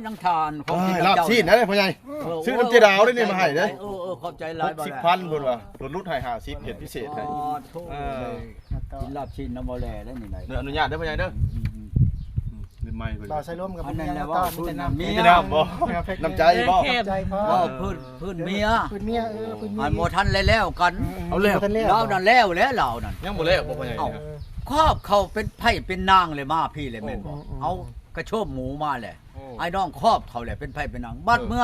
ຍັງທານຂອງກິນ ເອີຍ ນຳເຈົ້າ ລາບຊີ້ນເດ້ພໍ່ໃຫຍ່. ເອີ ຊື້ນຳເຈດາວເດ້ນີ້ມາໃຫ້ເດ້. ເອີ ເອີ ຂອບໃຈຫຼາຍ. ຫົກສິບພັນເພິ່ນວ່າ ລົດ ລົດໃຫ້ຫ້າສິບ ເຮັດພິເສດໃຫ້. ເອີ ກິນລາບຊີ້ນນຳບໍ່ແລເດ້ນີ້ໄດ໋. ເດີ ອະນຸຍາດເດີພໍ່ໃຫຍ່ເດີ. ອືມໆ ອືມ ລືມໄມເພິ່ນ. ບ່າວໃສ່ລົມກັບ ອັນນັ້ນແຫຼະ ເວົ້າ ເວົ້າພື້ນເມຍ ນຳໃຈບໍ່? ນຳໃຈບໍ່? ເວົ້າພື້ນ ພື້ນເມຍ. ເອີ ພື້ນເມຍ ເອີ ພື້ນເມຍ. ອັນບໍ່ທັນໄດ້ແລ້ວກັນ. ເອີ ເອົາແລ້ວ ບໍ່ທັນແລ້ວ. ລາວນັ້ນແລ້ວແລ້ວ ລາວນັ້ນ. ຍາງບໍ່ແລ້ວບໍ່ພໍ່ໃຫຍ່? ເອົ້າ ຄອບເຂົາເປັນໃຜເປັນນາງເລີຍ ມາພີ້ເລີຍແມ່ນບໍ່? ໂອ້ ເອົາກະໂຊມໝູມາແຫຼະ. ໂອ້ ອ້າຍນ້ອງຄອບເຂົາແຫຼະ ເປັນໃຜເປັນນາງ. ບັດ ເອີ ເມື່ອ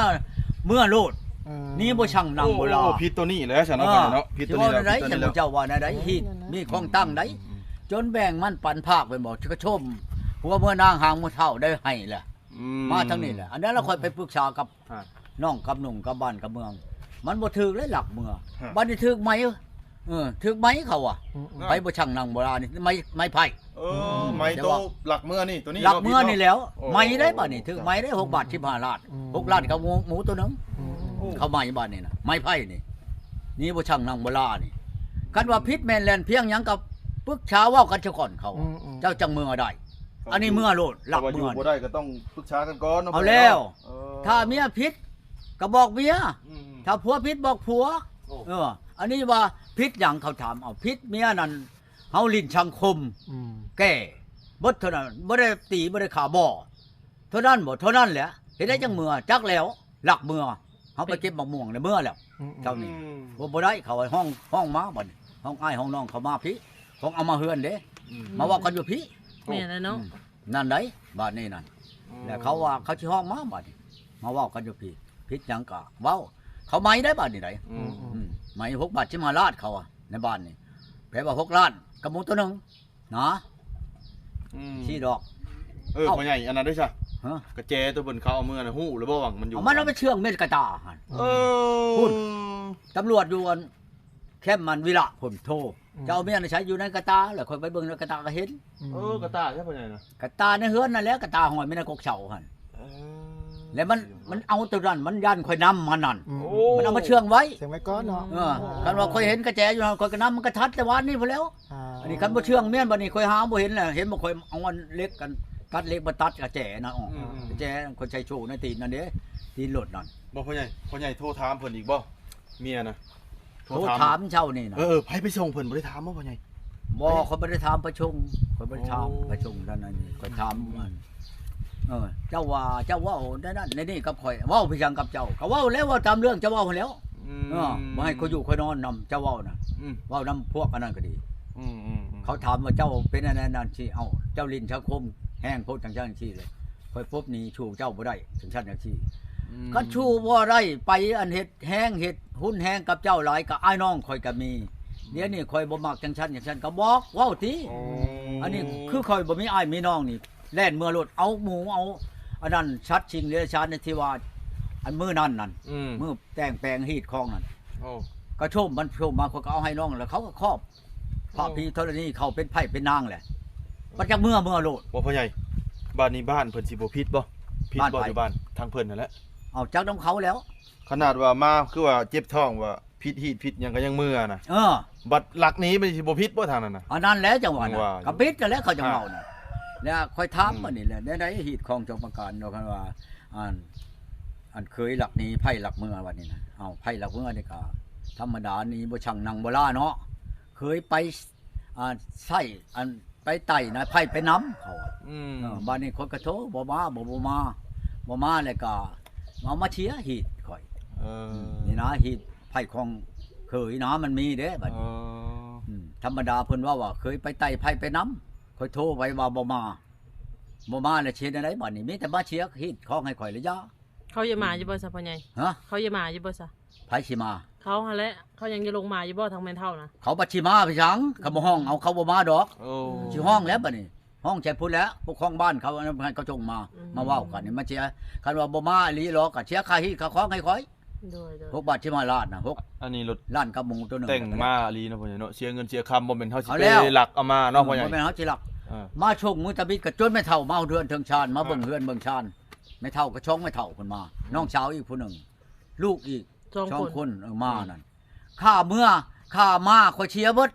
ເມື່ອໂລດ. ເອີ ໜີບໍ່ຊັ່ງນັ່ງບໍ່ລາ. ໂອ້ ຜິດໂຕນີ້ແຫຼະຊັ້ນເນາະ ເອີ ພໍ່ໃຫຍ່ເນາະ. ຜິດໂຕນີ້ແຫຼະ ເວົ້າແນວໃດ ຜິດໂຕນີ້ແຫຼະ. ເຈົ້າວ່າແນວໃດ? ເອີ ຮີດ ມີຂອງຕັ້ງໃດ? ອືມ ຈົນແບ່ງມັນປັນພາກແມ່ນບໍ່? ກະໂຊມ ຜົວເມືອນາງຫາງເມືອເຖົ້າໄດ້ໃຫ້ແຫຼະ. ອືມ ມາທາງນີ້ແຫຼະ. ອັນນັ້ນລະຂ້ອຍໄປປຶກສາກັບ ອ່າ ນ້ອງກັບໜຸ່ງກັບບ້ານກັບເມືອງ ມັນບໍ່ຖືກເລີຍ ລັກເມືອ. ຮະ ບັດນີ້ຖືກໄໝ ເອີ ຖືກໄໝເຂົາວ່າ. ອືມໆ ໄປບໍ່ຊັ່ງນັ່ງບໍ່ລານີ້ ໄໝ ໄໝໄຜ່. ເອີ ອືມໆ ໄໝໂຕ ແຕ່ວ່າລັກເມືອນີ້ ໂຕນີ້ ລັກເມືອນີ້ແລ້ວ. ໂອ້ ໄໝໄດ້ບັດນີ້ ຖືກໄໝໄດ້ ອືມ ຫົກບາດສິບຫ້າລ້ານ. ອືມ ຫົກລ້ານກັບໝູ ໝູໂຕໜຶ່ງ. ອືມໆ ເຂົາໄໝບັດນີ້ນະ ໄໝໄຜ່ນີ້ ໜີບໍ່ຊັ່ງນັ່ງບໍ່ລານີ້. ຄັນວ່າຜິດແມ່ນແລ່ນພຽງຫຍັງກໍປຶກສາເວົ້າກັນຊະກ່ອນເຂົາ. ອືມໆ ເຈົ້າຈັ່ງເມືອໄດ້. ອັນນີ້ເມືອໂລດ ລັກເມືອ. ຢູ່ບໍ່ໄດ້ກໍຕ້ອງປຶກສາກັນກ່ອນເນາະ. ເອົາແລ້ວ ເອີ ຖ້າເມຍຜິດກໍບອກເມຍ. ອືມໆ ຖ້າຜົວຜິດບອກຜົວ. ໂອ້ ເອີ ອັນນີ້ວ່າຜິດຫຍັງ ເຂົາຖາມ. ເອົາ ຜິດເມຍນັ້ນ ເຮົາຫຼິ້ນສັງຄົມ. ອືມ ແກ້ເບິດເທົ່ານັ້ນ ບໍ່ໄດ້ຕີ ບໍ່ໄດ້ຂ້າບໍ່ ເທົ່ານັ້ນບໍ່ ເທົ່ານັ້ນແຫຼະ. ເຮັດໄດ້ຈັ່ງເມືອ ຈັກແລ້ວ ລັກເມືອ. ເຮົາໄປເກັບໝາກມ່ວງແລ້ວເມືອແລ້ວ. ອືມໆ ເຈົ້ານີ້ ໂອ້ ບໍ່ໄດ້ ເຂົາຫ້ອງ ຫ້ອງມາບັດນີ້ ຫ້ອງອ້າຍຫ້ອງນ້ອງເຂົາມາພີ້ ຫ້ອງເອົາມາເຮືອນເດ້. ອືມ ມາເວົ້າກັນຢູ່ພີ້. ແມ່ນແລ້ວເນາະ. ອືມ ນັ້ນໃດ໋ ບາດນີ້ນັ້ນ. ອືມ ແລ້ວເຂົາວ່າເຂົາຊິຮ້ອງມາບາດນີ້ ມາເວົ້າກັນຢູ່ພີ້. ຜິດຫຍັງກະເວົ້າ ເຂົາໄໝໄດ້ບາດນີ້ໃດ໋. ອືມໆ ອືມ ໄໝຫົກບາດສິບຫ້າລ້ານເຂົາວ່າ ໃນບ້ານນີ້ ແປວ່າຫົກລ້ານກັບໝູໂຕໜຶ່ງນະ. ອືມ ຊີ້ດອກ. ເອີ ເອົ້າ ພໍ່ໃຫຍ່ ອັນນັ້ນເດ້ຊະ? ຮະ ກະແຈໂຕເພິ່ນເຂົາເອົາເມືອນະ ຮູ້ແລ້ວບໍ່ວ່າມັນຢູ່? ເອົາມັນເອົາໄປເຊື່ອງເມັດກະຕາຫັ້ນ. ເອີ ພຸ້ນ ຕຳຫຼວດຢູ່ອັນ ແຄມມັນວິລະພຸ້ນໂທ. ອືມ ເຈົ້າເອົາເມຍນະໃສ? ຢູ່ໃນກະຕາ. ແລ້ວຂ້ອຍໄປເບິ່ງໃນກະຕາກໍເຫັນ. ອືມ ເອີ ກະຕາໃສພໍ່ໃຫຍ່ນະ? ກະຕາໃນເຮືອນນັ້ນແຫຼະ ກະຕາຫ້ອຍໄວ້ໃນກົກເສົາຫັ້ນ. ເອີ ແລ້ວມັນ ມັນເອົາໂຕນັ້ນ ມັນຢ້ານຂ້ອຍນຳມັນນັ້ນ. ໂອ້ ມັນເອົາມາເຊື່ອງໄວ້ ເຊື່ອງໄວ້ກ່ອນເນາະ. ເອີ ຄັນວ່າຂ້ອຍເຫັນກະແຈຢູ່ຫັ້ນ ຂ້ອຍກໍນຳມັນກະທັດແຕ່ວານນີ້ພຸ້ນແລ້ວ. ອ່າ ອັນນີ້ຄັນບໍ່ເຊື່ອງແມ່ນ ບັດນີ້ຂ້ອຍຫາບໍ່ເຫັນແຫຼະ. ເຫັນບໍ່ ຂ້ອຍເອົາອັນເຫຼັກ ອັນຕັດເຫຼັກມາຕັດກະແຈນະອອກ. ອືມໆ ກະແຈຂ້ອຍໃສ່ໂສ້ໃນຕີນນັ້ນເດ້ ຕີນລົດນັ້ນ. ບໍ່ ພໍ່ໃຫຍ່ ພໍ່ໃຫຍ່ໂທຖາມເພິ່ນອີກບໍ່ ເມຍນະ? ໂທຖາມ ໂທຖາມເຈົ້ານີ້ນະ. ເອີ ໃຜໄປສົ່ງເພິ່ນ ບໍ່ໄດ້ຖາມບໍ່ພໍ່ໃຫຍ່? ບໍ່ ຂ້ອຍບໍ່ໄດ້ຖາມໄປສົ່ງ ຂ້ອຍບໍ່ໄດ້ຖາມ ໂອ້ ໄປສົ່ງນັ້ນນີ້ ຂ້ອຍຖາມ ອືມ ອັນ ເອີ ເຈົ້າວ່າ ເຈົ້າເວົ້າໃນນັ້ນໃນນີ້ກັບຂ້ອຍ ເວົ້າໄປຫຍັງກັບເຈົ້າ ກໍເວົ້າແລ້ວ ເວົ້າຕາມເລື່ອງເຈົ້າເວົ້າຫັ້ນແລ້ວ. ອືມ ເອີ ບໍ່ໃຫ້ຂ້ອຍຢູ່ຂ້ອຍນອນນຳ ເຈົ້າເວົ້ານະ. ອືມ ເວົ້ານຳພວກອັນນັ້ນກໍດີ. ອືມໆໆ ເຂົາຖາມວ່າເຈົ້າເປັນອັນນັ້ນອັນນີ້ ເອົ້າ ເຈົ້າຫຼິ້ນສັງຄົມແຮງໂພດ ຈັ່ງຊັ້ນຈັ່ງຊີ້ເລີຍ ຂ້ອຍປົບໜີ້ສູ່ເຈົ້າບໍ່ໄດ້ ຈັ່ງຊັ້ນຈັ່ງຊີ້. ອືມ ຄັນສູ້ບໍ່ໄດ້ໄປອັນເຮັດ ແຮງເຮັດຮຸນແຮງກັບເຈົ້າຫຼາຍ ກະອ້າຍນ້ອງຂ້ອຍກະມີ. ອືມ ດຽວນີ້ຂ້ອຍບໍ່ມັກຈັ່ງຊັ້ນຈັ່ງຊັ້ນ ກະບອກເວົ້າຕິ. ໂອ້ ອັນນີ້ຄືຂ້ອຍບໍ່ມີອ້າຍມີນ້ອງນີ້ ແລ່ນເມືອໂລດ ເອົາໝູເອົາອັນນັ້ນ ສັດສິ່ງເດຍລະສານທີ່ວ່າ ອັນມື້ນັ້ນນັ້ນ ອືມ ມື້ແຕ່ງແປງຮີດຄອງນັ້ນ. ໂອ້ ກະໂຊມ ມັນໂຊມມາ ຂ້ອຍກະເອົາໃຫ້ນ້ອງ ແລ້ວເຂົາກະຄອບ ພະ ໂອ້ ຜີທໍລະນີ ເຂົາເປັນໃຜເປັນນາງແຫຼະ. ມັນຈັກເມືອ ເມືອໂລດ. ບໍ່ພໍ່ໃຫຍ່ ບາດນີ້ບ້ານເພິ່ນຊິບໍ່ຜິດບໍ່? ຜິດບໍ່? ບ້ານໃຜ? ຢູ່ບ້ານທາງເພິ່ນຫັ້ນແຫຼະ. ເອົາ ຈັກນຳເຂົາແລ້ວ. ຂະໜາດວ່າມາຄືວ່າເຈັບທ້ອງວ່າຜິດຮີດຜິດຫຍັງກໍຍັງເມືອນະ. ເອີ ບັດລັກໜີມັນຊິບໍ່ຜິດບໍ່ທາງນັ້ນນະ? ອັນນັ້ນແຫຼະ ຈັ່ງວ່ານະ ກະຜິດຫັ້ນແຫຼະ ເຂົາຈັ່ງເວົ້ານະ. ແລ້ວຂ້ອຍຖາມ ອືມ ບັດນີ້ແຫຼະ ແນວໃດຮີດຄອງຈອງປະການເນາະ ຄັນວ່າ ອັນ ອັນເຂີຍລັກໜີ ໃພ້ລັກເມືອບັດນີ້ນະ. ເອົາ ໃພ້ລັກເມືອນີ້ກະທຳມະດາ ໜີບໍ່ຊັ່ງນັ່ງບໍ່ລາເນາະ ເຂີຍໄປ ອ່າ ໃຊ້ ອັນ ໄປໄຕ້ນະ ໃພ້ໄປນຳ ເຂົາວ່າ. ອືມ ເອີ ບາດນີ້ຂ້ອຍກະໂທ ບໍ່ມາ ບໍ່ ບໍ່ມາ ບໍ່ມາແລ້ວກະເອົາມາເຊຍຮີດຂ້ອຍ. ເອີ ອືມ ນີ້ນະ ຮີດໃພ້ຂອງເຂີຍນະ ມັນມີເດ້ບາດນີ້. ເອີ ອືມ ທຳມະດາເພິ່ນເວົ້າວ່າເຂີຍໄປໄຕ້ໃພ້ໄປນຳ ຂ້ອຍໂທໄປວ່າບໍ່ມາ ບໍ່ມາແລ້ວຊິເຮັດແນວໃດບາດນີ້? ມີແຕ່ມາເຊຍຮີດຄອງໃຫ້ຂ້ອຍລະຢ່າ. ເຂົາຢາກມາຢູ່ບໍ່ຊະພໍ່ໃຫຍ່? ຮະ? ເຂົາຢາກມາຢູ່ບໍ່ຊະ? ໃຜຊິມາ? ເຂົາຫັ້ນແຫຼະ ເຂົາຍັງຈະລົງມາຢູ່ບໍ່ທາງແມ່ເຖົ້ານະ? ເຂົາບັດຊິມາໄປຫຍັງ ຄັນບໍ່ຮ້ອງເອົາ ເຂົາບໍ່ມາດອກ. ໂອ້ ຊິຮ້ອງແລ້ວບັດນີ້ ຮ້ອງໃສ່ພຸ້ນແຫຼະ ປົກຄອງບ້ານເຂົາ ໃຫ້ເຂົາຈົ່ງມາ ອືມ ມາເວົ້າກັນນີ້ ມາເຈຍ ຄັນວ່າບໍ່ມາອີ່ຫຼີຫຼອກ ກໍເສຍຄ່າຮີດຄ່າຄອງໃຫ້ຂ້ອຍ. ໂດຍໆ ຫົກບາດສິບຫ້າລ້ານນະ ຫົກ ອັນນີ້ລົດ ລ້ານກັບໝູໂຕໜຶ່ງ ແຕ່ງມາອີ່ຫຼີເນາະພໍ່ໃຫຍ່ເນາະ ເສຍເງິນເສຍຄຳ ບໍ່ແມ່ນເຮົາຊິໄປລັກເອົາມາເນາະພໍ່ໃຫຍ່. ບໍ່ແມ່ນເຮົາຊິລັກ ເອີ ມາສົ່ງມື້ຕາບິດ ກໍຈົນແມ່ເຖົ້າມາເຮືອນເທິງຊານ ມາເບິ່ງເຮືອນເບິ່ງຊານ ແມ່ເຖົ້າກໍສອງແມ່ເຖົ້າເພິ່ນມາ ອືມ ນ້ອງສາວອີກຜູ້ໜຶ່ງ ລູກອີກສອງຄົນ ເອີ ມານັ້ນ ຄ່າເມືອ ຄ່າມາ ຂ້ອຍເສຍເບິດ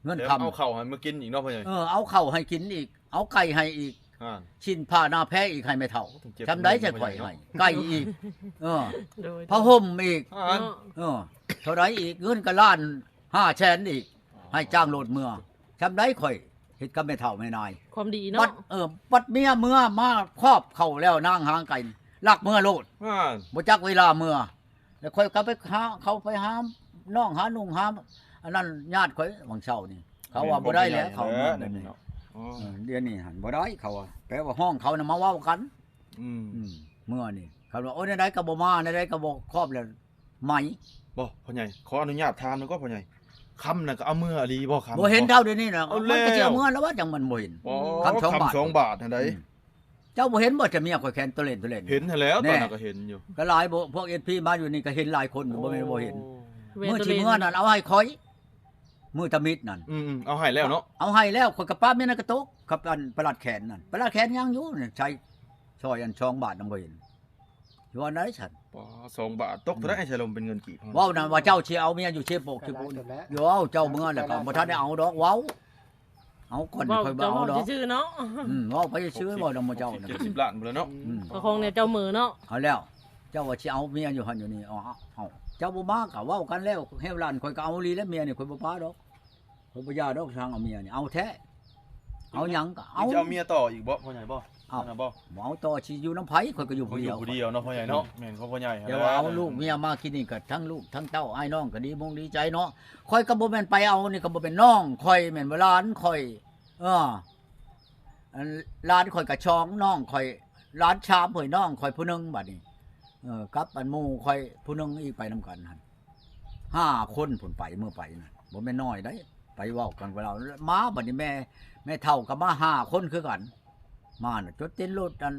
ເງິນຄຳ ເອົາເຂົ້າໃຫ້ມາກິນອີກເນາະພໍ່ໃຫຍ່. ເອີ ເອົາເຂົ້າໃຫ້ກິນອີກ ເອົາໄກ່ໃຫ້ອີກ ອ່າ ຊີ້ນຜ້າໜ້າແພອີກໃຫ້ແມ່ເຖົ້າ ໂອ້ ຕ້ອງເກັບ ຊ່ຳໃດ ເງິນ ຈະຂ້ອຍໃຫ້ ໃຫ້ ໄກ່ອີກ ເອີ ໂດຍ ຜ້າຫົ່ມອີກ ອ່າ ເນາະ ເອີ ເທົ່າໃດອີກ ເງິນກໍລ້ານຫ້າແສນອີກ ໃຫ້ຈ້າງໂລດເມືອ ຊ່ຳໃດຂ້ອຍເຮັດກັບແມ່ເຖົ້າແມ່ນາຍ ຄວາມດີເນາະ ບັດ ເອີ ບັດເມຍເມືອມາຄອບເຂົ້າແລ້ວ ນາງຫາງໄກ່ລັກເມືອໂລດ ອ່າ ບໍ່ຈັກເວລາເມືອ ແລ້ວຂ້ອຍກໍໄປຫາ ເຂົາໄປຫານ້ອງ ຫານຸ່ງ ຫາອັນນັ້ນຍາດຂ້ອຍຫວ່າງເຊົ້ານີ້ ເຂົາວ່າບໍ່ໄດ້ແລ້ວ ເຂົາເມືອແບບນີ້ ເອີ ດຽວນີ້ຫັ້ນບໍ່ໄດ້ ເຂົາວ່າ ແປວ່າຮ້ອງເຂົານະມາເວົ້າກັນ ອືມ ອືມ ເມືອນີ້ ເຂົາວ່າ ໂອ້ຍ ແນວໃດກໍບໍ່ມາ ແນວໃດກໍບໍ່ຄອບແລ້ວ ໄໝ ບໍ່ ພໍ່ໃຫຍ່ ຂໍອະນຸຍາດຖາມໜ່ອຍກໍ ພໍ່ໃຫຍ່ ຄຳນະກໍເອົາເມືອອີ່ຫຼີບໍ່ ຄຳ ບໍ່ເຫັນເທົ່າດຽວນີ້ນະ ເອົາແລ້ວ ມັນກໍຊິເອົາເມືອແລ້ວວ່າ ຈັ່ງມັນບໍ່ເຫັນ ອໍ ຄຳສອງບາດ ຄຳສອງບາດຫັ້ນໃດ ອືມ ເຈົ້າບໍ່ເຫັນບໍ່ ຈະເມຍຂ້ອຍແຂນໂຕເຫຼັ້ນໂຕເຫຼັ້ນ ເຫັນຫັ້ນແລ້ວ ແນ່ ຕອນນັ້ນກໍເຫັນຢູ່ ກໍຫຼາຍບໍ່ ພວກເອັຟຊີມາຢູ່ນີ້ກໍເຫັນຫຼາຍຄົນ ບໍ່ແມ່ນບໍ່ເຫັນ ໂອ້ ມື້ທີ່ເມືອນັ້ນເອົາໃຫ້ຂ້ອຍ ມື້ຕະມິດນັ້ນ ອືມໆ ເອົາໃຫ້ແລ້ວເນາະ ເອົາໃຫ້ແລ້ວ ຂ້ອຍກໍປະເມຍນັ້ນກະຕົກ ກັບອັນປະຫຼັດແຂນນັ້ນ ປະຫຼັດແຂນຍັງຢູ່ ໃຊ້ຊ່ອຍອັນສອງບາດນຳບໍ່ເຫັນ ຢູ່ອັນໃດຊັ້ນ ປະ ສອງບາດ ຕົກເທົ່າໃດ ອືມ ໃຊ້ລົມເປັນເງິນກີບ ເວົ້ານະວ່າເຈົ້າຊິເອົາເມຍຢູ່ເຊໂປກເຊໂປນ ເຈົ້າເຈົ້າເມືອແລ້ວກໍບໍ່ທັນໄດ້ເອົາດອກ ເວົ້າ ເອົາກ່ອນ ເວົ້າ ຂ້ອຍບໍ່ເອົາດອກ ເຈົ້າເວົ້າຊື່ໆເນາະ ອືມ ເວົ້າໄປຊື່ໆ ເວົ້ານຳໝູ່ເຈົ້າ ຫົກສິບ ເຈັດສິບລ້ານພຸ້ນແຫຼະເນາະ ອືມ ກໍຂອງແນວເຈົ້າເມີເນາະ ເອົາແລ້ວ ເຈົ້າວ່າຊິເອົາເມຍຢູ່ຫັ້ນຢູ່ນີ້ ເອົາ ເອົາ ເຈົ້າບໍ່ມາກໍເວົ້າກັນແລ້ວ ແຮວຫຼານຂ້ອຍກໍເອົາອີ່ຫຼີແລ້ວ ເມຍນີ້ຂ້ອຍບໍ່ປະດອກ ຂ້ອຍບໍ່ຢ່າດອກ ຊ່າງເອົາເມຍນີ້ ເອົາແທ້ ເອົາຫຍັງກໍເອົາ ຈະເອົາເມຍຕໍ່ອີກບໍ່ ພໍ່ໃຫຍ່ບໍ່? ເອົ້າ ນັ້ນນະບໍ່? ບໍ່ເອົາຕໍ່ ຊິຢູ່ນຳໃຜ ຂ້ອຍກໍຢູ່ຜູ້ດຽວ ຢູ່ຜູ້ດຽວເນາະ ພໍ່ໃຫຍ່ເນາະ ອືມ ແມ່ນຂອງພໍ່ໃຫຍ່ ແຕ່ວ່າເອົາລູກເມຍມາ ຄລິນິກກໍທັງລູກທັງເຕົ້າ ອ້າຍນ້ອງກໍດີມຸງດີໃຈເນາະ ຂ້ອຍກໍບໍ່ແມ່ນໄປເອົາ ນີ້ກໍບໍ່ແມ່ນນ້ອງຂ້ອຍ ແມ່ນບໍ່ ຫຼານຂ້ອຍ ເອີ ອັນຫຼານຂ້ອຍກໍສອງ ນ້ອງຂ້ອຍຫຼານສາມ ເຮີ້ຍ ນ້ອງຂ້ອຍຜູ້ໜຶ່ງ ບາດນີ້ ເອີ ກັບອັນໝູ່ຂ້ອຍຜູ້ໜຶ່ງອີກໄປນຳກັນຫັ້ນ ຫ້າຄົນພຸ້ນໄປ ມື້ໄປນະ ບໍ່ແມ່ນນ້ອຍໃດ ໄປເວົ້າກັນກັບລາວ ມາບາດນີ້ແມ່ ແມ່ເຖົ້າກໍມາຫ້າຄົນຄືກັນ ມານະ ຈົນເຕັມລົດອັນ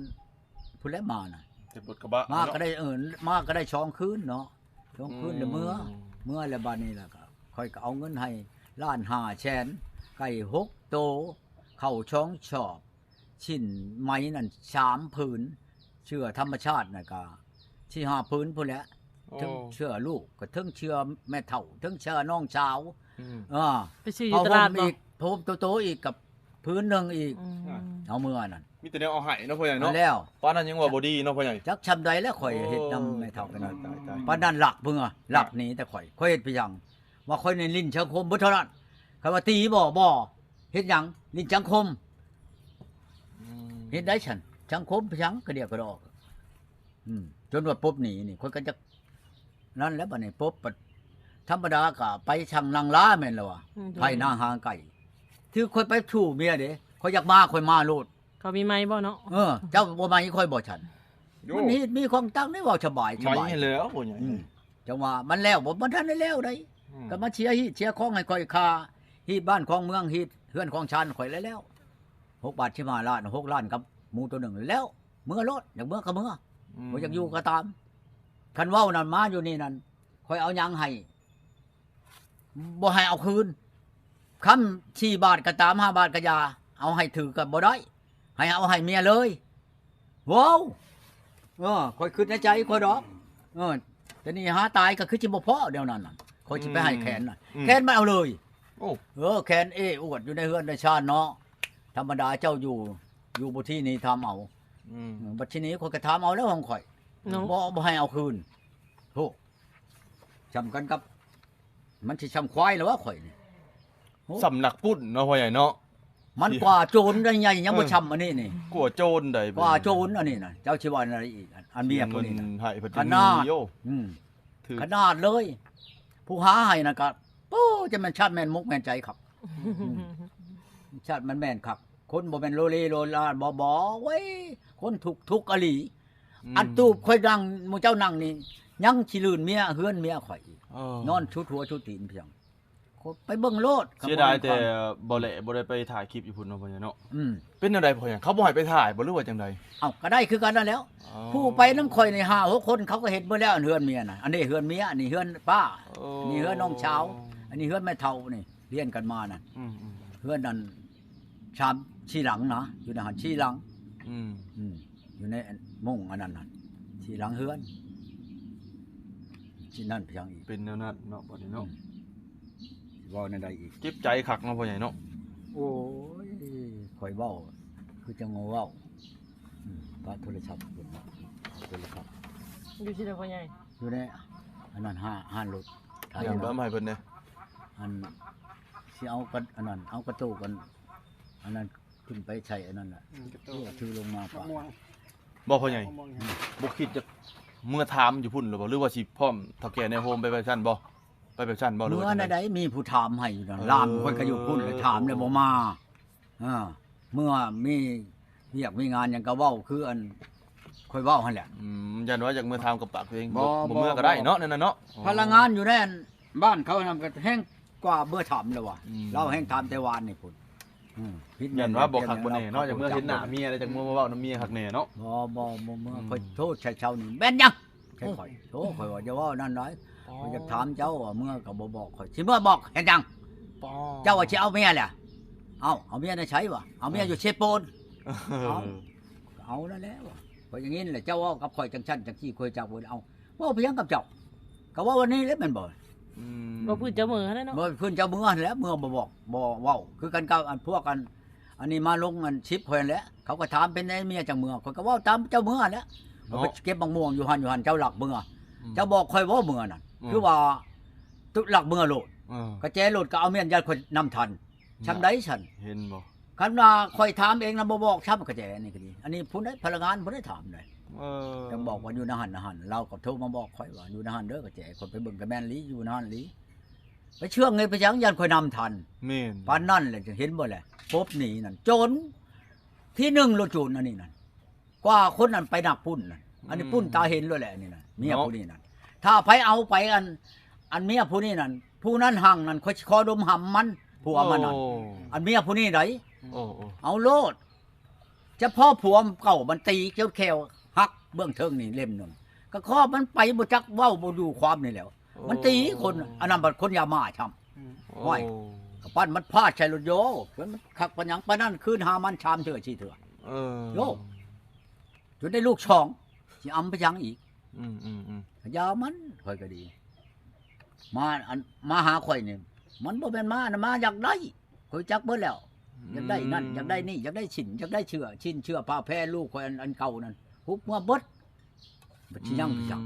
ພຸ້ນແຫຼະມານະ ເຕັມລົດກະບະ ມາກໍໄດ້ ເອີ ມາກໍໄດ້ສອງຄືນເນາະ ສອງຄືນແລ້ວເມືອ ອືມ ເມືອແລ້ວບາດນີ້ແລ້ວກໍ ຂ້ອຍກໍເອົາເງິນໃຫ້ລ້ານຫ້າແສນ ໄກ່ຫົກໂຕ ເຂົ້າສອງຊອບ ສິ້ນໄໝນັ້ນສາມຜືນ ເສື້ອທຳມະຊາດນັ້ນກໍສີ່ຫ້າຜືນພຸ້ນແຫຼະ ໂອ້ ເຖິງເສື້ອລູກ ກໍເຖິງເສື້ອແມ່ເຖົ້າ ເຖິງເສື້ອນ້ອງສາວ ອືມ ເອີ ໄປຊື້ຢູ່ຕະຫຼາດບໍ່? ຜ້າຫົ່ມອີກ ຜ້າຫົ່ມໂຕໆອີກກັບຜືນໜຶ່ງອີກ ອືມ ເອົາເມືອນັ້ນ ມີແຕ່ແນວເອົາໃຫ້ເນາະ ພໍ່ໃຫຍ່ເນາະ ແລ້ວ ປານນັ້ນຍັງວ່າບໍ່ດີເນາະ ພໍ່ໃຫຍ່ ຈັກຊ່ຳໃດແລ້ວ ຂ້ອຍເຮັດນຳແມ່ເຖົ້າປານນັ້ນ ຕາຍໆໆ ປານນັ້ນລັກເມືອ ລັກໜີແຕ່ຂ້ອຍ ຂ້ອຍເຮັດໄປຫຍັງ ວ່າຂ້ອຍນີ້ຫຼິ້ນສັງຄົມເບິດເທົ່ານັ້ນ ຄັນວ່າຕີບໍ່ ບໍ່ ເຮັດຫຍັງ ຫຼິ້ນສັງຄົມ ອືມ ເຮັດໄດ້ຊັ້ນ ສັງຄົມໄປຫຍັງກະດຽກກະດອກ ອືມ ຈົນວ່າປົບໜີນີ້ ຂ້ອຍກໍຈັກ ນັ້ນແຫຼະ ບາດນີ້ປົບ ທຳມະດາກໍໄປຊ່າງນັ່ງລາແມ່ນແລ້ວວ່າ ອືມ ໄຜນາງຫາງໄກ່ ຖືຂ້ອຍໄປສູ່ເມຍເດ້ ຂ້ອຍຢາກມາ ຂ້ອຍມາໂລດ ເຂົາມີໄມ້ບໍ່ເນາະ? ເອີ ເຈົ້າບໍ່ໄມ້ຂ້ອຍບໍ່ຊັ້ນ? ໂອ້ ມັນຮີດມີຂອງຕັ້ງໄດ້ ເວົ້າສະບາຍ ສະບາຍ ໄມ້ແລ້ວ ບໍ່ຫຍັງ ອືມ ຈັ່ງວ່າມັນແລ້ວບໍ່ ມັນທັນໄດ້ແລ້ວໃດ ອືມ ກໍມາເສຍຮີດເສຍຂອງໃຫ້ຂ້ອຍ ຄ່າຮີດບ້ານຂອງເມືອງ ຮີດເຮືອນຂອງຊານຂ້ອຍແລ້ວ ແລ້ວ ຫົກບາດສິບຫ້າລ້ານ ຫົກລ້ານກັບໝູໂຕໜຶ່ງແລ້ວ ເມືອໂລດ ຢາກເມືອກໍເມືອ ອືມ ບໍ່ຢາກຢູ່ກໍຕາມ ຄັນເວົ້ານັ້ນມາຢູ່ນີ້ນັ້ນ ຂ້ອຍເອົາຫຍັງໃຫ້ ບໍ່ໃຫ້ເອົາຄືນ ຄຳສີ່ບາດກໍຕາມ ຫ້າບາດກໍຢ່າ ເອົາໃຫ້ຖືກກໍບໍ່ໄດ້ ໃຫ້ເອົາໃຫ້ເມຍເລີຍ ວ້າວ ເອີ ຂ້ອຍຄິດໃນໃຈຂ້ອຍດອກ ເອີ ແຕ່ນີ້ຫາຕາຍກໍຄືຊິບໍ່ພໍ້ແນວນັ້ນນະ ຂ້ອຍຊິໄປໃຫ້ແຂນນະ ອືມ ແຂນມັນເອົາເລີຍ ໂອ້ ເອີ ແຂນເອ້ອວດຢູ່ໃນເຮືອນໃນຊານເນາະ ທຳມະດາເຈົ້າຢູ່ ຢູ່ບໍ່ທີ່ນີ້ຖາມເອົາ ອືມ ເອີ ບັດທີນີ້ຂ້ອຍກໍຖາມເອົາແລ້ວຂອງຂ້ອຍ ເນາະ ບໍ່ ບໍ່ໃຫ້ເອົາຄືນ ໂທ້ ຊ່ຳກັນກັບ ມັນຊິຊ່ຳຄວາຍແລ້ວວະຂ້ອຍນີ້ ໂອ້ ຊ່ຳນັກປຸ້ນເນາະ ພໍ່ໃຫຍ່ເນາະ ມັນກວ່າໂຈນໄດ໋ໃຫຍ່ ຍັງບໍ່ ເອີ ຊ່ຳອັນນີ້ນີ້ ກວ່າໂຈນໄດ໋ ກວ່າໂຈນອັນນີ້ນະ ເຈົ້າຊິວ່າແນວໃດອີກ ອັນເມຍຜູ້ນີ້ນະ ເສຍເງິນໃຫ້ເພິ່ນ ຂະໜາດ ອືມ ຖືກ ຂະໜາດເລີຍ ຜູ້ຫາໃຫ້ນັ້ນກໍ ໂອ້ ຈະແມ່ນຊາດແມ່ນມຸກແມ່ນໃຈຄັກ ອືມ ຊາດມັນແມ່ນຄັກ ຄົນບໍ່ແມ່ນໂລເລໂລລາ ບໍ່ ບໍ່ ເວີຍ ຄົນທຸກ ທຸກອີ່ຫຼີ ອືມ ອັນຕູບຂ້ອຍນັ່ງ ໝູ່ເຈົ້ານັ່ງນີ້ ຍັງຂີ້ລື່ນເມຍ ເຮືອນເມຍຂ້ອຍອີກ ເອີ ນອນຊຸດຫົວຊຸດຕີນພຽງ ໄປເບິ່ງໂລດ ເສຍດາຍແຕ່ບໍ່ແຫຼະ ບໍ່ໄດ້ໄປຖ່າຍຄລິບຢູ່ພຸ້ນເນາະ ພໍ່ໃຫຍ່ເນາະ ອືມ ເປັນແນວໃດພໍ່ໃຫຍ່ ເຂົາບໍ່ໃຫ້ໄປຖ່າຍບໍ່ ຫຼືວ່າຈັ່ງໃດ? ເອົ້າ ກໍໄດ້ຄືກັນນັ້ນແຫຼ້ວ ອໍ ຜູ້ໄປນຳຂ້ອຍນີ້ຫ້າຫົກຄົນ ເຂົາກໍເຫັນເບິດແລ້ວ ອັນເຮືອນເມຍນະ ອັນນີ້ເຮືອນເມຍ ອັນນີ້ເຮືອນປ້າ ອໍ ອັນນີ້ເຮືອນນ້ອງສາວ ອັນນີ້ເຮືອນແມ່ເຖົ້ານີ້ ລຽນກັນມານັ້ນ ອືມໆ ເຮືອນນັ້ນ ສາມສີ່ຫຼັງນະ ຢູ່ໃນຫັ້ນສີ່ຫຼັງ ອືມ ອືມ ຢູ່ໃນມຸງອັນນັ້ນນະ ສີ່ຫຼັງເຮືອນ ຊິນັ້ນພຽງອີກ ເປັນແນວນັ້ນເນາະ ບັດນີ້ເນາະ ອືມ ຊິເວົ້າແນວໃດອີກ ເຈັບໃຈຄັກເນາະ ພໍ່ໃຫຍ່ເນາະ ໂອ້ຍ ຂ້ອຍເວົ້າ ຄືຈັ່ງເວົ້າ ອືມ ປະໂທລະສັບເພິ່ນ ໂທລະສັບ ຢູ່ທີ່ໃດພໍ່ໃຫຍ່? ຢູ່ໃນອັນນັ້ນ ຮ້ານ ຮ້ານລົດ ຖາຍ ເອົາມາໃຫ້ເພິ່ນແດ່ ອັນ ຊິເອົາກັນ ອັນນັ້ນ ເອົາກະໂຕກັນ ອັນນັ້ນ ຂຶ້ນໄປໃສ່ອັນນັ້ນແຫຼະ ອືມ ກະໂຕ ຖືລົງມາປະ ບໍ່ພໍ່ໃຫຍ່ ບໍ່ຄິດຈະເມືອຖາມຢູ່ພຸ້ນຫຼືບໍ່ ຫຼືວ່າຊິພ້ອມເຖົ້າແກ່ໃນໂຮມໄປແບບຊັ້ນບໍ່? ໄປແບບຊັ້ນບໍ່ ຫຼືວ່າຈັ່ງໃດ? ເມືອໃນໃດ ມີຜູ້ຖາມໃຫ້ຢູ່ນັ້ນ ເອີ ຫຼານຂ້ອຍກໍຢູ່ພຸ້ນ ຖາມແລ້ວບໍ່ມາ ເອີ ເມື່ອມີວຽກມີງານຫຍັງກໍເວົ້າຄືອັນຂ້ອຍເວົ້າຫັ້ນແຫຼະ ອືມ ຢ້ານວ່າຢາກເມືອຖາມກັບປາກຕົວເອງ ບໍ່ ບໍ່ ບໍ່ເມືອກໍໄດ້ເນາະ ແນວນັ້ນເນາະ ພະນັກງານຢູ່ໃນອັນບ້ານເຂົານຳກໍແຮງກວ່າເມືອຖາມແລ້ວວ່າ ອືມ ລາວແຮງຖາມແຕ່ວານນີ້ພຸ້ນ ອືມ ຢ້ານວ່າບໍ່ຄັກບໍ່ແນ່ເນາະ ຢາກເມືອເຫັນໜ້າເມຍແລ້ວ ຈັກເມືອມາເວົ້ານຳເມຍຄັກແນ່ເນາະ ບໍ່ ບໍ່ ບໍ່ເມືອ ອືມ ຂ້ອຍໂທດໃສ່ເຈົ້ານີ້ແມ່ນຫຍັງ ແຄ່ຂ້ອຍ ໂອ້ ຂ້ອຍວ່າຢ່າເວົ້ານັ້ນຫຼາຍ ອໍ ຂ້ອຍຢາກຖາມເຈົ້າວ່າເມືອກໍບໍ່ບອກຂ້ອຍ ຊິເມືອບອກເຮັດຫຍັງ? ປໍ ເຈົ້າວ່າຊິເອົາເມຍແຫຼະ ເອົ້າ ເອົາເມຍໃນໃສວະ? ເອົາເມຍຢູ່ເຊໂປນ ເອີ ເອົາ ເອົານັ້ນແຫຼະວະ ຂ້ອຍຢ່າງນີ້ແຫຼະ ເຈົ້າເວົ້າກັບຂ້ອຍຈັ່ງຊັ້ນຈັ່ງຊີ້ ຂ້ອຍຈັກບໍ່ໄດ້ເອົາ ເວົ້າໄປຫຍັງກັບເຈົ້າ? ກໍເວົ້າອັນນີ້ແຫຼະແມ່ນບໍ່? ອືມ ບໍ່ພື້ນເຈົ້າເມືອຫັ້ນແຫຼະເນາະ ບໍ່ພື້ນເຈົ້າເມືອຫັ້ນແຫຼະ ເມືອບໍ່ບອກ ບໍ່ເວົ້າ ຄືກັນກັບອັນພວກອັນ ອັນນີ້ມາລົງອັນຄລິບຂ້ອຍຫັ້ນແຫຼະ ເຂົາກໍຖາມເປັນໃດເມຍຈັ່ງເມືອ ຂ້ອຍກໍເວົ້າຕາມເຈົ້າເມືອຫັ້ນແຫຼະ ເນາະ ໄປເກັບໝາກມ່ວງຢູ່ຫັ້ນ ຢູ່ຫັ້ນ ເຈົ້າລັກເມືອ ອືມ ເຈົ້າບອກຂ້ອຍບໍ່ເມືອນັ້ນ ອືມ ຄືວ່າຕຸລັກເມືອໂລດ ເອີ ກະແຈໂລດກໍເອົາເມຍ ຢ້ານຂ້ອຍນຳທັນ ເນາະ ຊ່ຳໃດຊັ້ນ ເຫັນບໍ່? ຄັນວ່າຂ້ອຍຖາມເອງນະ ບໍ່ບອກຊ້ຳ ກະແຈນີ້ກໍດີ ອັນນີ້ຜູ້ໃດ ພະນັກງານຜູ້ໃດຖາມໃດ ເອີ ຈັ່ງບອກວ່າຢູ່ໃນຫັ້ນ ໃນຫັ້ນ ລາວກໍໂທມາບອກຂ້ອຍວ່າຢູ່ໃນຫັ້ນເດີ ກະແຈ ຂ້ອຍໄປເບິ່ງກະແມ່ນອີ່ ຢູ່ໃນຫັ້ນອີ່ ໄປເຊື່ອງເຮັດໄປຫຍັງ ຢ້ານຂ້ອຍນຳທັນ ແມ່ນ ປານນັ້ນແຫຼະ ຈະເຫັນບໍ່ແຫຼະ ປົບໜີນັ້ນ ໂຈນທີໜຶ່ງໂລດ ໂຈນອັນນີ້ນັ້ນ ກວ່າຄົນນັ້ນໄປນັກປຸ້ນນັ້ນ ອັນນີ້ ອືມ ປຸ້ນຕາເຫັນໂລດແຫຼະ ອັນນີ້ນັ້ນ ເມຍ ເນາະ ຜູ້ນີ້ນັ້ນ ຖ້າໃຜເອົາໄປອັນ ອັນເມຍຜູ້ນີ້ນັ້ນ ຜູ້ນັ້ນຮັ່ງນັ້ນ ຂ້ອຍຊິຂໍດົມຫຳມັນ ຜົວມັນນັ້ນ ໂອ້ ອັນເມຍຜູ້ນີ້ໃດ ໂອ້ ໂອ້ ເອົາໂລດ ຈະພໍ້ຜົວເກົ່າມັນຕີຈົນແຂ້ວຫັກເບື້ອງເທິງນີ້ເຫຼັ້ມໜຶ່ງ ກໍຂໍມັນໄປ ບໍ່ຈັກເວົ້າບໍ່ຢູ່ຄວາມນີ້ແຫຼ້ວ ໂອ້ ມັນຕີຄົນ ອັນນັ້ນບັດຄົນຢາມາຊ້ຳ ອືມ ໂອ້ຍ ກໍປານມັນພາດໃສ່ລົດໂຍ ມັນຄັກປານຫຍັງ ປານນັ້ນຄືນຫາມັນສາມເທື່ອສີ່ເທື່ອ ເອີ ໂຍ ຈົນໄດ້ລູກສອງ ຊິອຳໄປຫຍັງອີກ ອືມໆໆ ຢາມັນ ຂ້ອຍກໍດີ ມາ ອັນ ມາຫາຂ້ອຍນີ້ ມັນບໍ່ແມ່ນມານະ ມາຢາກໄດ້ ຂ້ອຍຈັກເບິດແລ້ວ ອືມ ຢາກໄດ້ນັ້ນ ຢາກໄດ້ນີ້ ຢາກໄດ້ຊິ້ນ ຢາກໄດ້ເສື້ອ ຊິ້ນເສື້ອຜ້າແພລູກຂ້ອຍອັນ ອັນເກົ່ານັ້ນ ຮຸບເມືອເບິດ ບັດຊິຍັງໄປຫຍັງ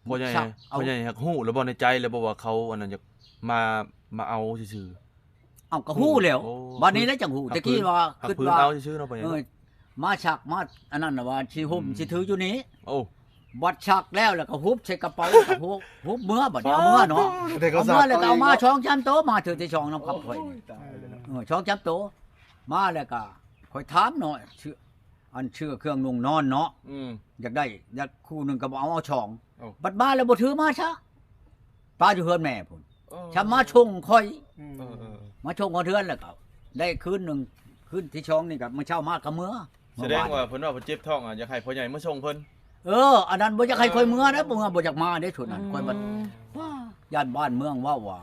ອືມ ພໍ່ໃຫຍ່ ບຸກຊັບເອົາ ພໍ່ໃຫຍ່ຫາກຮູ້ແລ້ວບໍ່ ໃນໃຈແລ້ວບໍ່ວ່າເຂົາອັນນັ້ນຢາກມາ ມາເອົາຊື່ໆ ເອົ້າ ກໍຮູ້ແລ້ວ ໂອ້ ບາດນີ້ແຫຼະຈັ່ງຮູ້ ແຕ່ກີ້ວ່າຄິດວ່າ ເອົາຊື່ໆເນາະ ເອີ ມາຊັກມາອັນນັ້ນນະວ່າຊິຫົ່ມ ອືມ ຊິຖືຢູ່ນີ້ ໂອ້ ບັດຊັກແລ້ວ ແລ້ວກໍຮຸບໃສ່ກະເປົາ ແລ້ວກໍຮຸບ ຮຸບເມືອ ບາດນີ້ເອົາເມືອເນາະ ເອົາເມືອແລ້ວກໍເອົາມາສອງສາມໂຕ ມາເທື່ອທີສອງນຳກັບຂ້ອຍ ໂອ້ຍ ຕາຍແລ້ວ ເອີ ສອງສາມໂຕ ມາແລ້ວກໍຂ້ອຍຖາມເນາະ ເສື້ອ ອັນເສື້ອເຄື່ອງນຸ່ງນອນເນາະ ອືມ ຢາກໄດ້ ຢາກຄູ່ໜຶ່ງກໍບໍ່ເອົາ ເອົາສອງ ເອົ້າ ບັດມາແລ້ວບໍ່ຖືມາຊະ ປະຢູ່ເຮືອນແມ່ພຸ້ນ ໂອ້ ຊະມາສົ່ງຂ້ອຍ ອືມ ເອີໆໆ ມາສົ່ງຮອດເຮືອນແລ້ວກໍໄດ້ຄືນໜຶ່ງ ຄືນທີສອງນີ້ກໍມື້ເຊົ້າມາກໍເມືອ ສະແດງວ່າເພິ່ນວ່າເພິ່ນເຈັບທ້ອງ ອະ ຢາກໃຫ້ພໍ່ໃຫຍ່ມາສົ່ງເພິ່ນ ເອີ ອັນນັ້ນບໍ່ຢາກໃຫ້ຂ້ອອຍເມືອເດ້ ເມືອບໍ່ຢາກມາເດ້ ຊຸດນັ້ນ ອືມ ຂ້ອຍບັດ ວ້າ ຢ້ານບ້ານເມືອງເວົ້າວ່າ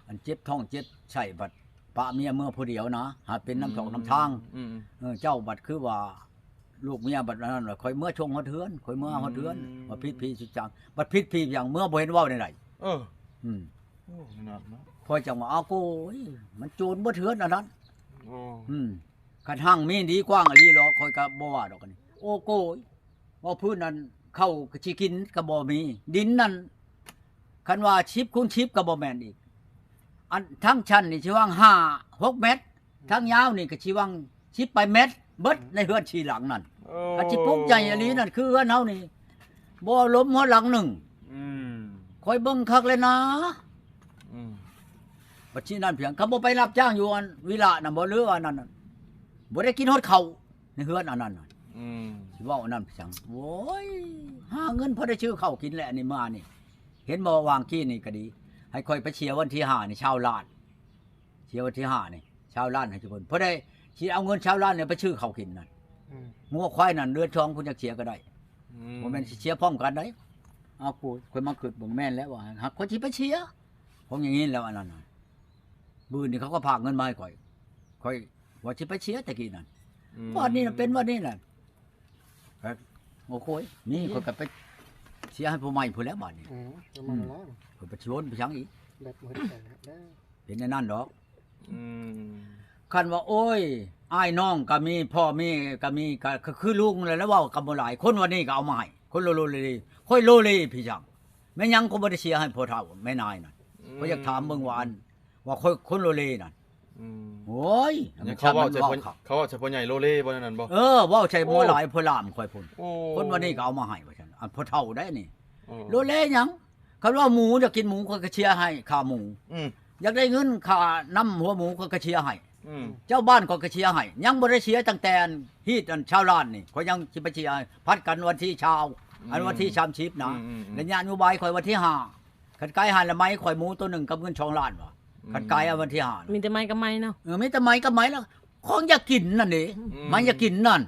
ອັນເຈັບທ້ອງເຈັບໄສ້ບັດປະເມຍເມືອຜູ້ດຽວນະ ຫາເປັນນຳຖອກນຳທາງ ອືມ ເອີ ເຈົ້າບັດຄືວ່າ ລູກເມຍບັດນັ້ນ ຂ້ອຍເມືອສົ່ງຮອດເຮືອນ ຂ້ອຍເມືອຮອດເຮືອນ ອືມ ວ່າຜິດຜີຜິດສາງ ບັດຜິດຜີຜິດຫຍັງ ເມືອບໍ່ເຫັນເວົ້າແນວໃດ ເອີ ອືມ ໂອ້ ໜັກເນາະ ຂ້ອຍຈັ່ງວ່າ ເອົາໂກຍ ມັນໂຈນເບິດເຮືອນອັນນັ້ນ ໂອ້ ອືມ ຄັນຮັ່ງມີດີກວ້າງອີ່ຫຼີເນາະ ຂ້ອຍກໍບໍ່ວ່າດອກ ອັນນີ້ ໂອ້ໂກຍ ເວົ້າພື້ນນັ້ນ ເຂົ້າກໍຊິກິນກໍບໍ່ມີ ດິນນັ້ນ ຄັນວ່າສິບຄູນສິບກໍບໍ່ແມ່ນອີກ ອັນທາງຊັນນີ້ຊິຫວ່າງຫ້າຫົກແມັດ ທາງຍາວນີ້ກໍຊິຫວ່າງສິບປາຍແມັດ ເບິດໃນເຮືອນສີ່ຫຼັງນັ້ນ ໂອ້ ຄັນຊິປຸກໃຫຍ່ອີ່ຫຼີນັ້ນ ຄືເຮືອນເຮົານີ້ ບໍ່ລົມຫົວຫຼັງໜຶ່ງ ອືມ ຂ້ອຍເບິ່ງຄັກແລ້ວນາ ອືມ ບັດຊີ້ນັ້ນພຽງ ຄັນບໍ່ໄປຮັບຈ້າງຢູ່ອັນວິລະນະບໍ່ ຫຼືວ່ານັ້ນ ບໍ່ໄດ້ກິນຮອດເຂົ້າ ໃນເຮືອນອັນນັ້ນນະ ອືມ ຊິເວົ້າອັນນັ້ນໄປຫຍັງ ໂອ້ຍ ຫາເງິນພໍໄດ້ຊື້ເຂົ້າກິນແຫຼະ ອັນນີ້ມານີ້ ເຫັນບໍ່ ວ່າງກີ້ນີ້ກໍດີ ໃຫ້ຂ້ອຍໄປເສຍວັນທີຫ້ານີ້ຊາວລ້ານ ເສຍວັນທີຫ້ານີ້ຊາວລ້ານໃຫ້ທຸກຄົນ ພໍໄດ້ຊິເອົາເງິນຊາວລ້ານນີ້ໄປຊື້ເຂົ້າກິນນັ້ນ ອືມ ງົວຄວາຍນັ້ນເດືອນສອງພຸ້ນ ຈັກເສຍກໍໄດ້ ອືມ ບໍ່ແມ່ນຊິເສຍພ້ອມກັນໃດ ເອົາ ຂ້ອຍມາຄິດເບິ່ງແມ່ນແລ້ວວ່າ ຫາກຂ້ອຍຊິໄປເສຍ ຂອງຢ່າງນີ້ແລ້ວ ອັນນັ້ນນະ ມື້ນີ້ເຂົາກໍພາກເງິນມາໃຫ້ຂ້ອຍ ຂ້ອຍວ່າຊິໄປເສຍແຕ່ກີ້ນັ້ນ ອືມ ບາດນີ້ນະເປັນບາດນີ້ແຫຼະ ໂອ້ໂຫຍ ນີ້ຂ້ອຍກໍໄປເສຍໃຫ້ຜູ້ໃໝ່ພຸ້ນແຫຼະບາດນີ້ ອືມ ອືມ ຂ້ອຍໄປຊວນໄປຫຍັງອີກ ແບບບໍ່ເຫັນໃຈແລ້ວ ເປັນແນວນັ້ນດອກ ອືມ ຄັນວ່າ ໂອ້ຍ ອ້າຍນ້ອງກໍມີ ພໍ່ແມ່ກໍມີ ກໍ ກໍຄືລຸງນັ້ນແຫຼະ ເວົ້າກັບບໍ່ຫຼາຍ ຄົນວ່ານີ້ກໍເອົາມາໃຫ້ ຄົນໂລໂລເລເລ ຂ້ອຍໂລເລພີ່ຊ່າງ ແມ່ນຫຍັງຂ້ອຍບໍ່ໄດ້ເສຍໃຫ້ພໍ່ເຖົ້າແມ່ນາຍນັ້ນ ອືມ ຂ້ອຍຢາກຖາມເບິ່ງວ່າອັນ ວ່າຂ້ອຍຄົນໂລເລນັ້ນ ອືມ ໂອ້ຍ ອັນນັ້ນ ມັນ ເຂົາເວົ້າໃສ່ ມັນ ເຂົາ ເຂົາເວົ້າໃສ່ພໍ່ໃຫຍ່ໂລເລບໍ່ ແນວນັ້ນບໍ່? ເອີ ເວົ້າໃສ່ໝໍຫຼາຍພໍ່ຫຼາມຂ້ອຍພຸ້ນ ໂອ້ ຄົນວ່ານີ້ກໍເອົາມາໃຫ້ວ່າຊັ້ນ ອັນພໍ່ເຖົ້າໄດ໋ນີ້ ໂອ້ ໂລເລຫຍັງ? ຄັນວ່າໝູຢາກກິນໝູ ຂ້ອຍກໍເຊຍໃຫ້ຄ່າໝູ ອືມ ຢາກໄດ້ເງິນຄ່ານ້ຳຫົວໝູ ຂ້ອຍກໍເຊຍໃຫ້ ອືມ ເຈົ້າບ້ານຂ້ອຍກໍເຊຍໃຫ້ ຍັງບໍ່ໄດ້ເສຍຕັ້ງແຕ່ອັນຮີດອັນຊາວລ້ານນີ້ ຂ້ອຍຍັງຊິໄປເຊຍໃຫ້ ຜັດກັນວັນທີຊາວ ອືມ ອັນວັນທີສາມສິບນະ ອືມໆໆ ແລະນະໂຍບາຍຂ້ອຍວັນທີຫ້າ ຄັນກາຍຫັ້ນລະໄມ້ຂ້ອຍໝູໂຕໜຶ່ງກັບເງິນສອງລ້ານວ່າ ອືມ ຄັນກາຍເອົາວັນທີຫ້ານະ ມີແຕ່ໄມ້ກັບໄມ້ເນາະ ເອີ ມີແຕ່ໄມ້ກັບໄມ້ລະ ຂອງຢາກກິນນັ້ນເດ້ ອືມ ໄມ້ຢາກກິນນັ້ນ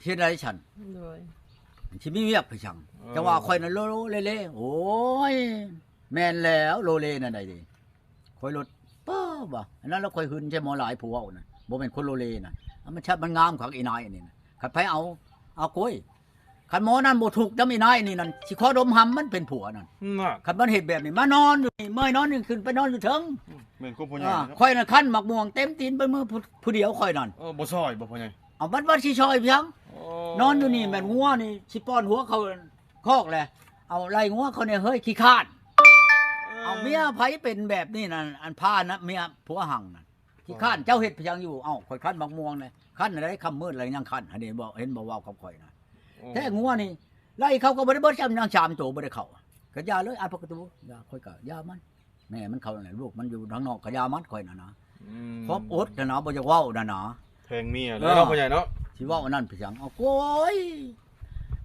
ເຮັດໄດ໋ຊັ້ນ ໂດຍ ຊິມີວຽກໄປຫຍັງ ເອີ ແຕ່ວ່າຂ້ອຍນັ້ນໂລເລເລ ໂອ້ຍ ແມ່ນແລ້ວ ໂລເລນັ້ນໃດເດ ຂ້ອຍໂລດ ປ້າ ວ່າ ອັນນັ້ນລະຂ້ອຍຫຶງໃສ່ໝໍຫຼາຍຜູ້ເວົ້ານັ້ນ ບໍ່ແມ່ນຄົນໂລເລນັ້ນ ມັນຊັດມັນງາມຄັກອີນາຍອັນນີ້ນະ ຄັນໃຜເອົາ ເອົາໂກຍ ຄັນໝໍນັ້ນບໍ່ທຸກນຳອີນາຍນີ້ນັ້ນ ຊິຂໍດົມຫຳມັນເປັນຜົວນັ້ນ ນັ້ນ ຄັນມັນເຮັດແບບນີ້ ມານອນຢູ່ນີ້ ເມື່ອຍນອນນີ້ ຂຶ້ນໄປນອນຢູ່ເທິງ ອືມ ແມ່ນຄວາມພໍ່ໃຫຍ່ ອ່າ ເນາະ ຂ້ອຍນັ້ນຄັນໝາກມ່ວງເຕັມຕີນເບິດມື້ ຜູ້ ຜູ້ດຽວຂ້ອຍນັ້ນ ເອີ ບໍ່ຊ່ອຍບໍ່ພໍ່ໃຫຍ່? ເອົາ ມັນ ມັນຊິຊ່ອຍຫຍັງ? ໂອ້ ນອນຢູ່ນີ້ແມ່ນງົວນີ້ຊິປ້ອນຫົວເຂົ້າຄອກແຫຼະ ເອົາໄລ່ງົວເຂົາແດ່ເຮີ້ຍ ຂີ້ຄ້ານ ເອີ ເອົາ ເມຍໃຜເປັນແບບນີ້ນັ້ນ ອັນພານະເມຍຜົວຫັ່ງນັ້ນ ຂີ້ຄ້ານ ເຈົ້າເຮັດຫຍັງຢູ່? ເອົ້າ ຂ້ອຍຄັນໝາກມ່ວງແຫຼະ ຄັນໃດ ຄ່ຳມືດແລ້ວຍັງຄັນ ອັນນີ້ບໍ່ ເຫັນບໍ່ ເວົ້າກັບຂ້ອຍນະ ໂອ້ ແທ້ງົວນີ້ ໄລ່ເຂົາກໍບໍ່ໄດ້ເບິດ ຊ້ຳຍັງສາມໂຕບໍ່ໄດ້ເຂົ້າ ກໍຢ່າເລີຍ ອັນປົກກະຕູ ຢ່າ ຂ້ອຍກໍຢ່າມັນ ແມ່ມັນເຂົ້ານັ້ນແຫຼະ ລູກມັນຢູ່ທາງນອກກໍຢ່າມັນ ຂ້ອຍນັ້ນນະ ອືມ ຄວາມອົດຫັ້ນນະ ບໍ່ຢາກເວົ້ານັ້ນນະ ແພງເມຍ ເອີ ເນາະ ພໍ່ໃຫຍ່ເນາະ ຊິເວົ້າອັນນັ້ນໄປຫຍັງ ເອົາ ໂອ້ຍ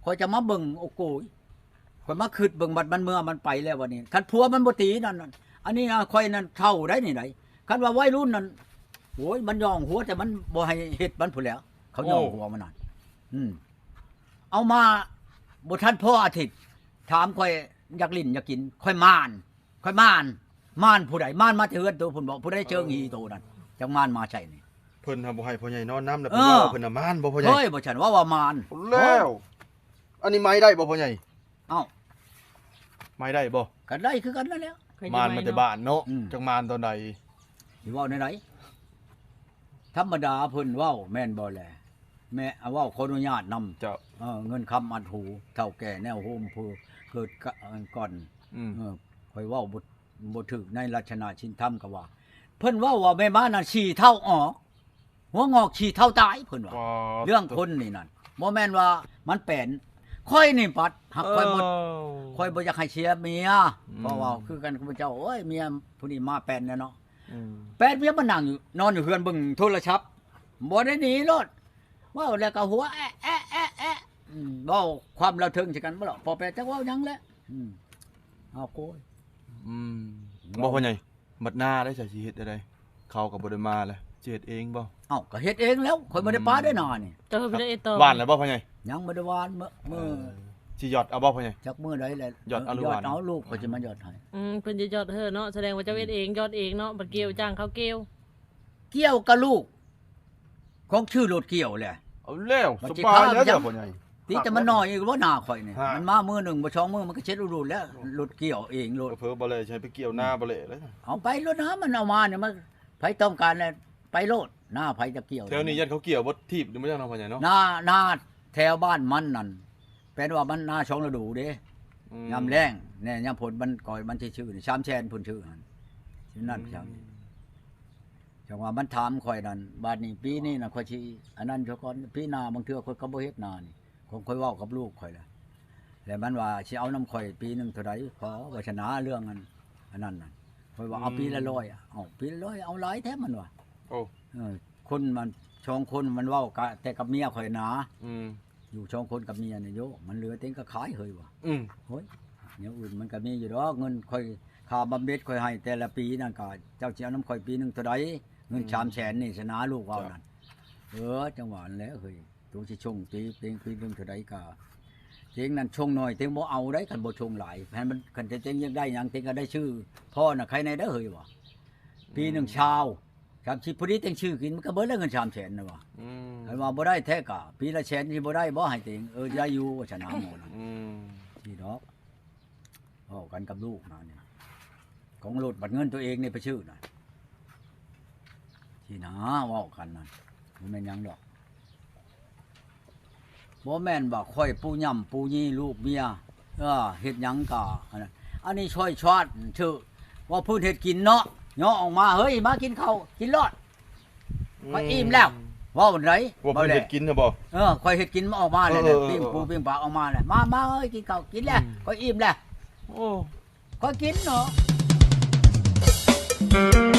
ຂ້ອຍຈະມາເບິ່ງ ໂອ້ໂກຍ ຂ້ອຍມາຄິດເບິ່ງ ບັດມັນເມືອມັນໄປແລ້ວບັດນີ້ ຄັນຜົວມັນບໍ່ຕີນັ້ນ ອັນນີ້ນະ ຂ້ອຍນັ້ນເຖົ້າໄດ໋ນີ້ໃດ໋ ຄັນວ່າໄວລຸ້ນນັ້ນ ໂອ້ຍ ມັນຫຍ້ອງຫົວ ແຕ່ມັນບໍ່ໃຫ້ເຮັດມັນພຸ້ນແຫຼ້ວ ເຂົາຫຍ້ອງ ໂອ້ ຫົວມັນນັ້ນ ອືມ ເອົາມາບໍ່ທັນພໍອາທິດ ຖາມຂ້ອຍ ຢາກຫຼິ້ນຢາກກິນ ຂ້ອຍມານ ຂ້ອຍມານ ມານຜູ້ໃດ? ມານມາແຕ່ເຮືອນໂຕພຸ້ນບໍ? ຜູ້ໃດເຈີງ ເອີ ຮີໂຕນັ້ນ? ຈັກມານມາໃສນີ້? ເພິ່ນຫາບໍ່ໃຫ້ພໍ່ໃຫຍ່ນອນນຳ ແລ້ວເພິ່ນ ເອີ ເວົ້າວ່າເພິ່ນນະມານບໍພໍ່ໃຫຍ່? ເຮີ້ຍ ບໍ່ຊັ້ນ ເວົ້າວ່າມານ ແລ້ວ ອັນນີ້ໄມ້ໄດ້ບໍ່ພໍ່ໃຫຍ່? ເອົ້າ ໄມ້ໄດ້ບໍ່? ກໍໄດ້ຄືກັນນັ້ນແຫຼະ ມານມາແຕ່ບ້ານເນາະ ອືມ ຈັກມານຕອນໃດ? ຊິເວົ້າແນວໃດ? ທຳມະດາເພິ່ນເວົ້າແມ່ນບໍ່ແລ? ແມ່ ເວົ້າຂໍອະນຸຍາດນຳ ເຈົ້າ ເອີ ເງິນຄຳອັດຫູ ເຖົ້າແກ່ແນວໂຮມຜູ້ເກີດກະ ກ່ອນ ອືມ ເອີ ຂ້ອຍເວົ້າບໍ່ ບໍ່ຖືກໃນລັກສະນະສິນທຳກໍວ່າ ເພິ່ນເວົ້າວ່າແມ່ມານນັ້ນຂີ້ເທົ້າອອກ ຫົວງອກຂີ້ເທົ້າຕາຍ ເພິ່ນວ່າ ປາດ ເລື່ອງຄົນນີ້ນັ້ນ ບໍ່ແມ່ນວ່າມັນແປນ ຂ້ອຍນີ້ບັດ ຫາກຂ້ອຍບໍ່ ເອີ ຂ້ອຍບໍ່ຢາກໃຫ້ເສຍເມຍ ອືມ ເພາະວ່າຄືກັນກັບເຈົ້າ ໂອ້ຍ ເມຍຜູ້ນີ້ມາແປນແລ້ວເນາະ ອືມ ແປນເມຍມານັ່ງຢູ່ ນອນຢູ່ເຮືອນເບິ່ງໂທລະສັບ ບໍ່ໄດ້ໜີໂລດ ເວົ້າແລ້ວກໍຫົວແອະແອະແອະແອະ ອືມ ເວົ້າຄວາມລະເທິງໃສ່ກັນບໍ່ລະ ພໍ່ແປຈັກເວົ້າຫຍັງແຫຼະ ອືມ ເອົາໂກຍ ອືມ ບໍ່ພໍ່ໃຫຍ່ ບັດນາໄດ້ ໃສຊິເຮັດແນວໃດ? ເຂົາກໍບໍ່ໄດ້ມາແລ້ວ ຊິເຮັດເອງບໍ່? ເອົ້າ ກໍເຮັດເອງແລ້ວ ຂ້ອຍບໍ່ໄດ້ປາໄດ້ນານີ້ ເຈົ້າເຮັດໄດ້ເອງຕໍ່ ຫວ່ານແລ້ວບໍ່ພໍ່ໃຫຍ່? ຍັງບໍ່ໄດ້ຫວ່ານ ເມື່ອ ເມື່ອ ເອີ ຊິຢອດເອົາບໍ່ພໍ່ໃຫຍ່? ຈັກມື້ໃດແຫຼະ ຢອດເອົາ ຫຼື ຢອດເອົາ ຫວ່ານ ລູກຂ້ອຍຊິມາຢອດໃຫ້ ອືມ ເພິ່ນຈະຢອດເຮີເນາະ ສະແດງວ່າເຈົ້າເຮັດເອງ ຢອດເອງເນາະ ບັດກ່ຽວຈ້າງເຂົາກ່ຽວ ກ່ຽວກັບລູກ ຂອງຊື່ລົດກ່ຽວແຫຼະ ເອົາແລ້ວ ບັດຊິ ສະບາຍແລ້ວ ຂ້າມຍັງ ພໍ່ໃຫຍ່ ຕິດແຕ່ມັນໜ້ອຍອີກບໍ່ນາຂ້ອຍນີ້ ຮະ ມັນມາມື້ໜຶ່ງບໍ່ສອງມື້ ມັນກໍເຊັດອຸດູດແລ້ວ ໂອ້ ລົດກ່ຽວເອງໂລດ ເຜີໆບໍ່ແລ້ວໃຊ້ໄປກ່ຽວນາບໍ່ແລ້ວ ເອົາໄປໂລດນາ ມັນເອົາມານີ້ ມັນ ໃຜຕ້ອງການແລ້ວໄປໂລດ ນາໃຜຈະກ່ຽວ ແຖວນີ້ຢ້ານເຂົາກ່ຽວບໍ່ຖີບຢູ່ບໍ່ຈັກເນາະ ພໍ່ໃຫຍ່ເນາະ ນາ ນາແຖວບ້ານມັນນັ້ນ ແປນວ່າມັນນາສອງລະດູເດ້ ອືມ ຍາມແລ້ງແນ່ ຍາມຝົນມັນ ກໍມັນຊິຊື້ນີ້ ສາມແສນ ເພິ່ນຊື້ຫັ້ນ ຊິນັ້ນ ອືມ ຈັ່ງ ຈັ່ງວ່າມັນຖາມຂ້ອຍນັ້ນ ບາດນີ້ປີນີ້ນະ ຂ້ອຍຊິອັນນັ້ນຊະກ່ອນ ປີໜ້າບາງເທື່ອຂ້ອຍກໍບໍ່ເຮັດນານີ້ ຂອງຂ້ອຍເວົ້າກັບລູກຂ້ອຍລະ ແລ້ວມັນວ່າຊິເອົານຳຂ້ອຍປີໜຶ່ງເທົ່າໃດ ຂໍວາສະໜາເລື່ອງອັນ ອັນນັ້ນນະ ຂ້ອຍວ່າເອົາ ອືມ ປີລະຮ້ອຍ ເອົາປີລະຮ້ອຍ ເອົາຫຼາຍແທ້ ມັນວ່າ ໂອ້ ເອີ ຄົນມັນ ສອງຄົນມັນເວົ້າກະແຕ່ກັບເມຍຂ້ອຍນາ ອືມ ຢູ່ສອງຄົນກັບເມຍນີ້ໂຍ ມັນເຫຼືອເຕັງກໍຂາຍເຮີ້ຍວ່າ ອືມ ໂອ້ຍ ແນວອື່ນມັນກໍມີຢູ່ດອກ ເງິນຂ້ອຍ ຄ່າບຳເບັດຂ້ອຍໃຫ້ແຕ່ລະປີນັ້ນ ກໍເຈົ້າຊິເອົານຳຂ້ອຍປີໜຶ່ງເທົ່າໃດ ເງິນ ອືມ ສາມແສນນີ້ຊະນາ ລູກເວົ້ານັ້ນ ເຈົ້າ ເອີ ຈັ່ງຫວານັ້ນແຫຼະເຮີ້ຍ ໂຕຊິຊົງຕີເຕັງປີໜຶ່ງເທົ່າໃດກໍ ເຕັງນັ້ນຊົງໜ້ອຍ ເຕັງບໍ່ເອົາໄດ໋ ຄັນບໍ່ຊົງຫຼາຍ ຄັນມັນ ຄັນແຕ່ເຕັງຢາກໄດ້ຫຍັງ ເຕັງກໍໄດ້ຊື້ ພໍນະ ໃຄແນ່ເດີເຮີ້ຍວ່າ ອືມ ປີໜຶ່ງຊາວ ສາມສິບ ພໍດີເຕັງຊື້ກິນ ມັນກໍເບິດແລ້ວເງິນສາມແສນນະວ່າ ອືມ ຄັນວ່າບໍ່ໄດ້ແທ້ກະປີລະແສນ ຊິບໍ່ໄດ້ບໍ່ໃຫ້ເຕັງ ເອີ ໄດ້ຢູ່ ວ່າຊັ້ນນະ ໝໍນະ ອືມ ຊິດອກ ເວົ້າກັນກັບລູກນະນີ້ ຂອງລົດບັດເງິນຕົວເອງນີ້ໄປຊື້ນະ ຊິນະ ເວົ້າກັນນະ ບໍ່ແມ່ນຫຍັງດອກ ບໍ່ແມ່ນວ່າຂ້ອຍປູຫຍ້ຳປູຢີລູກເມຍ ເອີ ເຮັດຫຍັງກະອັນນັ້ນ ອັນນີ້ຊ່ອຍຊາດເທື່ອ ວ່າເພິ່ນເຮັດກິນເນາະ ຍໍອອກມາ ເຮີ້ຍ ມາກິນເຂົ້າ ກິນໂລດ ຂ້ອຍອີ່ມແລ້ວ ເວົ້າໃດ ເວົ້າເພິ່ນເຮັດກິນນະບໍ່ ເອີ ຂ້ອຍເຮັດກິນອອກມາແລ້ວ ເອີ ເອີ ເອີ ປີ້ງປູ ເອີ ປີ້ງປາອອກມາແລ້ວ ມາ ມາເອີຍ ກິນເຂົ້າ ກິນແລ້ວ ອືມ ຂ້ອຍອີ່ມແລ້ວ ໂອ້ ຂ້ອຍກິນເນາະ.